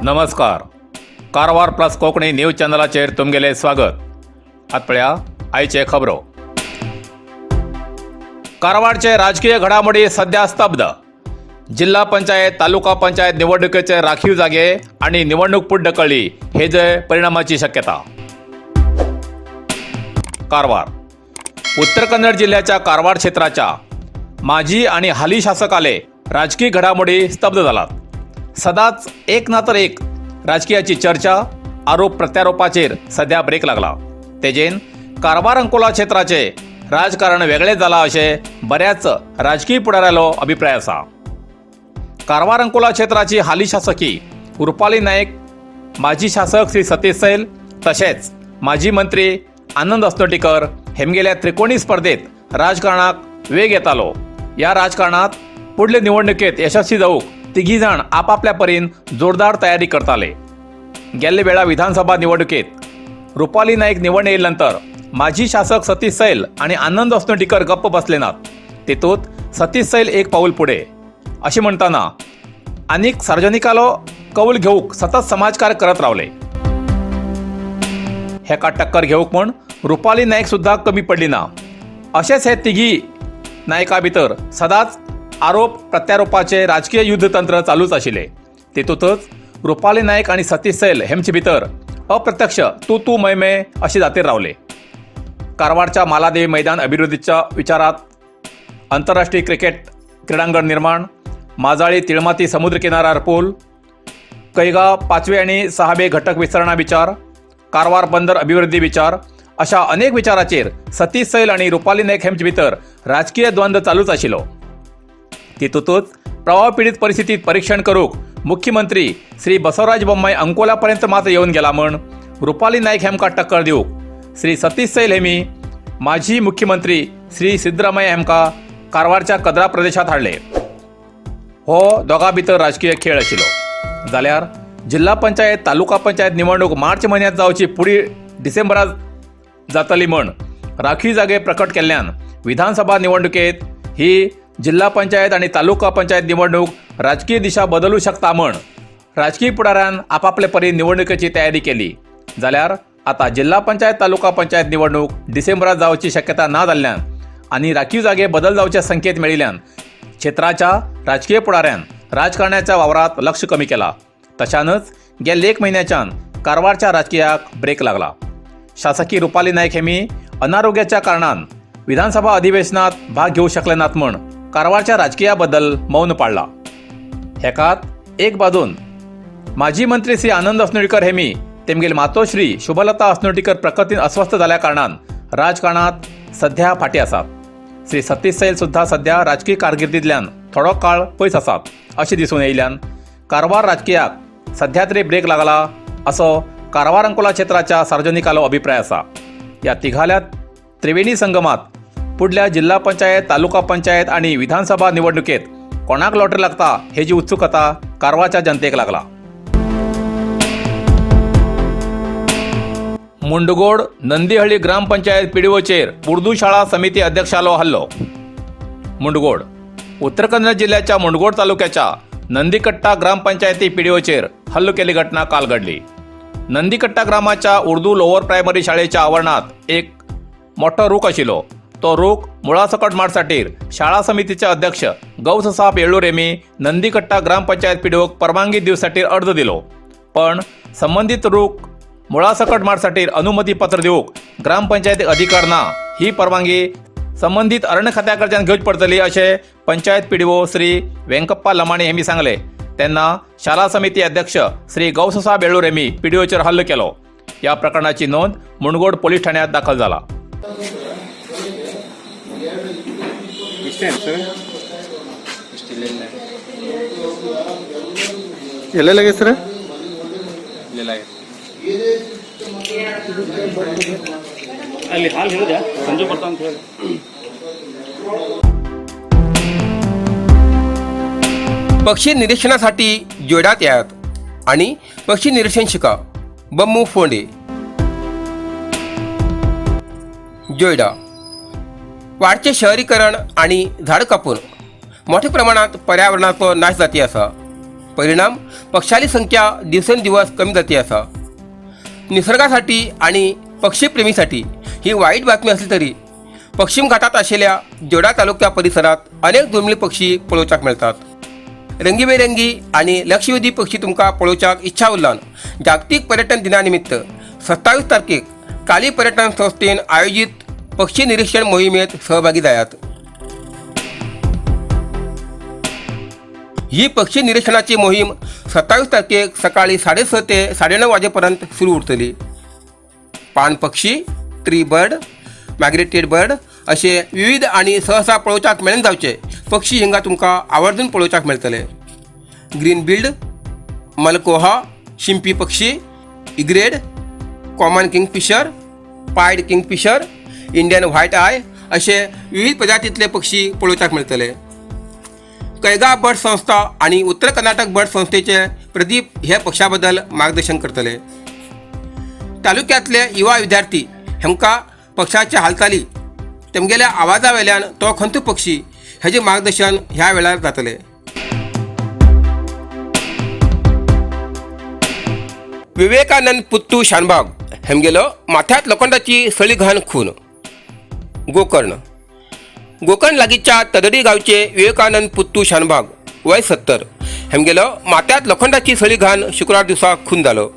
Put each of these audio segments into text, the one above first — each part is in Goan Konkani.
नमस्कार, कारवार प्लस कोंकणी न्यूज चॅनलाचेर तुमगेलें स्वागत. आत पळया आयचे खबरो. कारवारचे राजकीय घडामोडी सध्या स्तब्ध. जिल्हा पंचायत, तालुका पंचायत निवडणुकीचे राखीव जागे आणि निवडणूक पुढे ढकलली हे जे परिणामाची शक्यता. कारवार, उत्तर कन्नड जिल्ह्याच्या कारवार क्षेत्राच्या माजी आणि हाली शासकाले राजकीय घडामोडी स्तब्ध जालात. सदांच एक ना तर एक राजकीयाची चर्चा, आरोप प्रत्यारोपाचेर सध्या ब्रेक लागला. तेजेन कारवार अंकोला क्षेत्राचे राजकारण वेगळें जाला अशें बऱ्याच राजकीय फुडाऱ्यालो अभिप्राय आसा. कारवार अंकोला क्षेत्राची हाली शासकी रुपाली नायक, माजी शासक श्री सतीश सैल तशेंच माजी मंत्री आनंद अस्नोटीकर हेमगेल्या त्रिकोणी स्पर्धेत राजकारणाक वेग येतालो. ह्या राजकारणात पुढले निवडणुकेत यशस्वी जावंक तिगी जाण आपापल्या परीन जोरदार तयारी करताले. गेल्ले वेळा विधानसभा निवडणुकेत रुपाली नाईक निवडून येयले नंतर माजी शासक सतीश सैल आणि आनंद अस्नोटीकर गप्प बसले नात. तेतूत सतीश सैल एक पाऊल पुढे अशें म्हणटाना आनीक सार्वजनिकालो कौल घेवंक सतत समाजकार्य करत रावले. हेका टक्कर घेवंक म्हूण रुपाली नायक सुद्दां कमी पडली ना. अशेंच हे तिगी नायका भितर सदांच आरोप प्रत्यारोपाचे राजकीय युद्धतंत्र चालूच आशिल्लें. तेतूंतच रुपाली नायक आनी सतीश सैल हेमचे भितर अप्रत्यक्ष तू तू मै मै अशें जातीर रावले. कारवारच्या मालादेवी मैदान अभिवृद्धीच्या विचारात, आंतरराष्ट्रीय क्रिकेट क्रीडांगण निर्माण, माजाळी तिळमाती समुद्र किनारार पूल, कैगाव पाचवे आणि सहावे घटक विस्तरणा विचार, कारवार बंदर अभिवृद्धी विचार अशा अनेक विचाराचेर सतीश सैल आणि रुपाली नायक हेमचे भितर राजकीय द्वंद्व चालूच आशिल्लो. तितूंतच प्रवाह पीडित परिस्थितीत परीक्षण करूंक मुख्यमंत्री श्री बसवराज बोम्माई अंकोला पर्यंत मात्र येवन गेला म्हण रुपाली नायक हेमकां टक्कर दिवंक श्री सतीश सैल हेमी माजी मुख्यमंत्री श्री सिद्धरामय्या हेमकां कारवारच्या कदरा प्रदेशात हाडले. हो दोगां भितर राजकीय खेळ आशिल्लो. जाल्यार जिल्हा पंचायत, तालुका पंचायत निवडणूक मार्च म्हयन्यांत जावची फुडें डिसेंबरात जातली म्हण राखीव जागे प्रकट केल्ल्यान विधानसभा निवडणुकेत ही जिल्हा पंचायत आणि तालुका पंचायत निवडणूक राजकीय दिशा बदलू शकता म्हण राजकीय फुडाऱ्यान आपापले परीन निवडणुकेची तयारी केली. जाल्यार आता जिल्हा पंचायत, तालुका पंचायत निवडणूक डिसेंबरात जावची शक्यता ना जाल्ल्यान आनी राखीव जागे बदल जावचे संकेत मेळिल्ल्यान क्षेत्राच्या राजकीय फुडाऱ्यान राजकारणाच्या वावरात लक्ष कमी केला. तशानच गेल्या एक म्हयन्याच्यान कारवारच्या राजकीयाक ब्रेक लागला. शासकी रुपाली नायक हेमी अनारोग्याच्या कारणान विधानसभा अधिवेशनात भाग घेऊ शकले नात म्हण कारवारच्या राजकीयाबद्दल मौन पाळला. हेकात एक बाजून माजी मंत्री श्री आनंद अस्नोटीकर हेमी तेमगेल मातोश्री शुभलता अस्नोटीकर प्रकृतीन अस्वस्थ जाल्या कारणान राजकारणात सध्या फाटीं आसात. श्री सतीश सैल सुद्दां सध्या राजकीय कारकिर्दींतल्यान थोडो काळ पयस आसात अशें दिसून येयल्यान कारवार राजकीयाक सध्या तरी ब्रेक लागला असो कारवार अंकोला क्षेत्राच्या सार्वजनिकालो अभिप्राय आसा. ह्या तिघाल्या त्रिवेणी संगमात पुढल्या जिल्हा पंचायत, तालुका पंचायत आणि विधानसभा निवडणुकेत कोणाक लॉटरी लागता हेजी उत्सुकता कारवारच्या जनतेक लागला. मुंडगोड नंदीहळ्ळी ग्रामपंचायत पीडीओचेर उर्दू शाळा समिती अध्यक्षालो हल्लो. मुंडगोड, उत्तर कन्नड जिल्ह्याच्या मुंडगोड तालुक्याच्या नंदीकट्टा ग्रामपंचायती पीडीओचेर हल्लो केल्ली घटना काल घडली. नंदीकट्टा ग्रामाच्या उर्दू लोअर प्रायमरी शाळेच्या आवरणात एक मोठो रूख आशिल्लो. तो रूख मुळासकट मारसाटीर शाळा समितीचे अध्यक्ष गौस साब येळूर हेमी नंदीकट्टा ग्रामपंचायत पीडीओक परवानगी दिवसाटीर अर्ज दिलो, पण संबंधित रूख मुळासकट मारसाटीर अनुमती पत्र दिवंक ग्रामपंचायतीक अधिकार ना, ही परवानगी संबंधित अरण्य खात्या कडच्यान घेवची पडटली अशें पंचायत पीडीओ श्री वेंकप्पा लमाणी हेमी सांगले. तेन्ना शाळा समिती अध्यक्ष श्री गौससाब येळूर हेमी पीडीओचेर हल्लो केलो. ह्या प्रकरणाची नोंद मुंडगोड पोलीस ठाण्यात दाखल जाला. ಇಷ್ಟೇ ಸರ್. ಎಲ್ಲೆಲ್ಲಾಗೈತೆ ಸರ್? ಅಲ್ಲಿ ಹಾಲು ಹೇಳಿದೆ, ಸಂಜೆ ಬರ್ತಾ ಅಂತ ಹೇಳಿ. पक्षी निरीक्षणासाठी जोडात यात आणि पक्षी निरीक्षण शिका. बम्मू फोंडे, जोयडा. वाढचे शहरीकरण आणि झाड कापून मोठ्या प्रमाणात पर्यावरणाचो नाश जाती आसा. परिणाम पक्ष्याली संख्या दिवसेंदिवस कमी जाती आसा. निसर्गासाठी आणि पक्षीप्रेमीसाठी ही वाईट बातमी असली तरी पश्चिम घाटात आशिल्ल्या जोडा तालुक्या परिसरात अनेक दुर्मिळ पक्षी पळोवच्याक मेळतात. रंगीबेरंगी आणि लक्षवेधी पक्षी तुमकां पळोवच्याक इच्छा उरल्यान जागतीक पर्यटन दिना निमित्त 27 तारखेक काली पर्यटन संस्थेन आयोजीत पक्षी निरीक्षण मोहिमेत सहभागी जायात. ही पक्षी निरीक्षणाची मोहीम 27 तारखेक सकाळी 6:30 ते 9:30 वाजेपर्यंत सुरू उरतली. पान पक्षी, ट्री बर्ड, मायग्रेटेड बर्ड असे विविध आणि सहसा पळोवच्याक मेळून जावचे पक्षी हिंगा तुमकां आवर्जून पळोवच्याक मेळटले. ग्रीन बिल्ड, मलकोहा, शिंपी पक्षी, egret, common kingfisher, pied kingfisher, Indian white eye असे विविध प्रजातींतले पक्षी पळोवच्याक मेळटले. कैगा बर्ड संस्था आणि उत्तर कर्नाटक बर्ड संस्थेचे प्रदीप हे पक्षा बद्दल मार्गदर्शन करतले. तालुक्यातले युवा विद्यार्थी हेंका पक्षाच्या हालचाली, तेमगेल्या आवाजा वेल्यान तो खंयचो पक्षी हेजें मार्गदर्शन ह्या वेळार जातले. विवेकानंद पुत्तू शानबाग हेमगेलो माथ्यात लोखंडाची सळी घाण खून. गोकर्ण गोकर्ण लागींच्या तदडी गांवचे विवेकानंद पुत्तू शानबाग वय 70 हेमगेलो माथ्यात लोखंडाची सळी घाण शुक्रार दिसा खून जालो.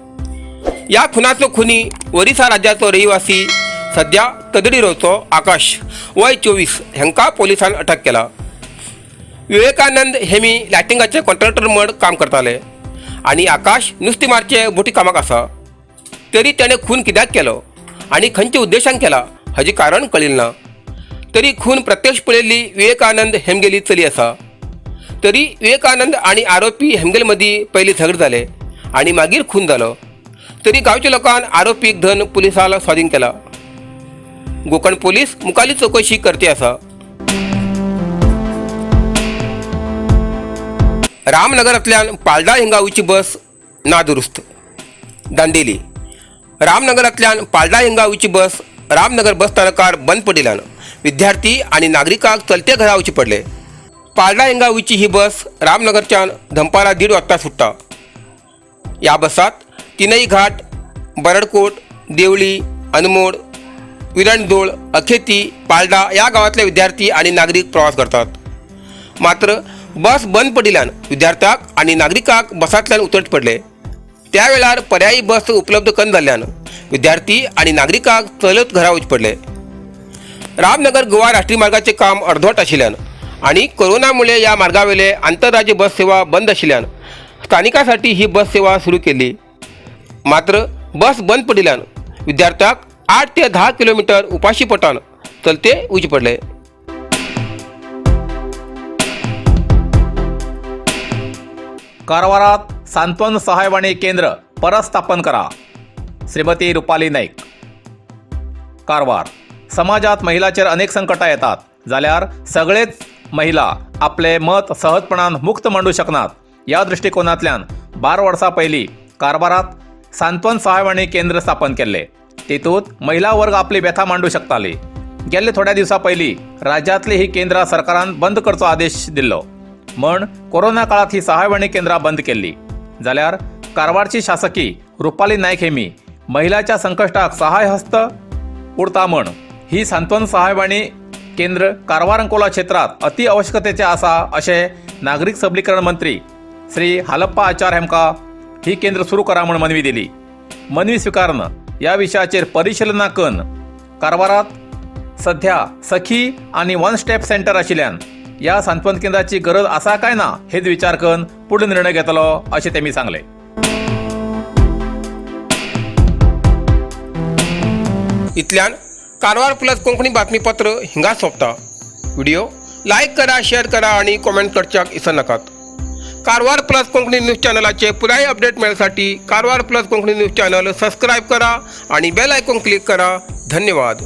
या खुनाचो खुनी ओरिसा राज्याचो रहिवासी सध्या तदडी रावचो आकाश वय 24 हेंका पोलिसान अटक केला. विवेकानंद हेमी लायटिंगाचे कॉन्ट्रॅक्टर म्हण काम करताले आनी आकाश नुस्तें मारचे बोटी कामाक आसा. तरी तेणें खून कित्याक केलो आनी खंयच्या उद्देशान केला हाजें कारण कळिल्लें ना. तरी खून प्रत्यक्ष पळयल्ली विवेकानंद हेमगेली चली आसा. तरी विवेकानंद आनी आरोपी हेमगेले मदीं पयलीं झगडें जालें आनी मागीर खून जालो. तरी गांवच्या लोकान आरोपीक धन पुलिसांक स्वाधीन केला. गोकर्ण पोलीस मुखाली चवकशी करते आसा. रामनगरांतल्यान पालडा हिंगा वयची बस नादुरुस्त. दांडेली रामनगरांतल्यान पालडा हिंगा वयची बस रामनगर बस स्थानकार बंद पडिल्ल्यान विद्यार्थी आनी नागरिकांक चलते घरा वचचें पडलें. पालडा हिंगा वयची ही बस रामनगरच्यान दनपारां 1:30 वाजता सुट्टा. ह्या बसांत तिनई घाट, बरडकोट, देवळी, अनमोड, विरणदोळ, अखेती, पालडा ह्या गांवांतले विद्यार्थी आनी नागरीक प्रवास करतात. मात्र बस बंद पडिल्ल्यान विद्यार्थ्यांक आनी नागरिकांक बसांतल्यान उतरचें पडलें. त्या वेळार पर्यायी बस उपलब्ध कन्न जाल्ल्यान विद्यार्थी आनी नागरिकांक चलत घरा वचचें पडलें. रामनगर गोवा राष्ट्रीय मार्गाचें काम अर्दवट आशिल्ल्यान आनी कोरोना मुळे ह्या मार्गावेले आंतरराज्य बस सेवा बंद आशिल्ल्यान स्थानिकां साठी ही बस सेवा सुरू केली. मात्र बस बंद पडिल्ल्यान विद्यार्थ्यांक 8 ते 10 किलोमीटर उपाशी पोटान चलते वचचें पडलें. कारवारात सांत्वन सहायवाणी केंद्र परत स्थापन करा. श्रीमती रुपाली नाईक. कारवार समाजात महिलाचेर अनेक संकटां येतात जाल्यार सगळेच महिला आपले मत सहजपणान मुक्त मांडू शकनात. ह्या दृश्टिकोनांतल्यान 12 वर्सां पयलीं कारवारात सांत्वन सहायवाणी केंद्र स्थापन केल्लें. तेतूंत महिला वर्ग आपली व्यथा मांडू शकताली. गेल्ले थोड्या दिवसां पयलीं राज्यांतली ही केंद्रां सरकारान बंद करचो आदेश दिल्लो म्हण कोरोना काळात ही सहायवाणी केंद्रां बंद केल्ली. जाल्यार कारवारची शासकी रुपाली नायक हेमी महिलाच्या संकश्टाक सहायहस्त उरता म्हण ही सांत्वन सहायवाणी केंद्र कारवार अंकोला क्षेत्रात अति आवश्यकतेचे आसा अशें नागरीक सबलीकरण मंत्री श्री हालप्पा आचार हेमकां ही केंद्र सुरू करा म्हण मनवी दिली. मनवी स्विकारन ह्या विशयाचेर परिशिलना कन्न कारवारात सध्या सखी आनी वन स्टेप सेंटर आशिल्ल्यान ह्या सांत्वन केंद्राची गरज आसा काय ना हेच विचार करून फुडलो निर्णय घेतलो अशें तेमी सांगलें. इतल्यान कारवार प्लस कोंकणी बातमीपत्र हिंगा सोंपता. व्हिडिओ लायक करा, शेअर करा आणि कॉमेंट करच्याक इसरनाकात. कारवार प्लस कोंकणी न्यूज चॅनलाचे पुराय update मेळसाठी Karwar plus Konkani news channel subscribe करा आणि बेल आयकॉन क्लिक करा. धन्यवाद.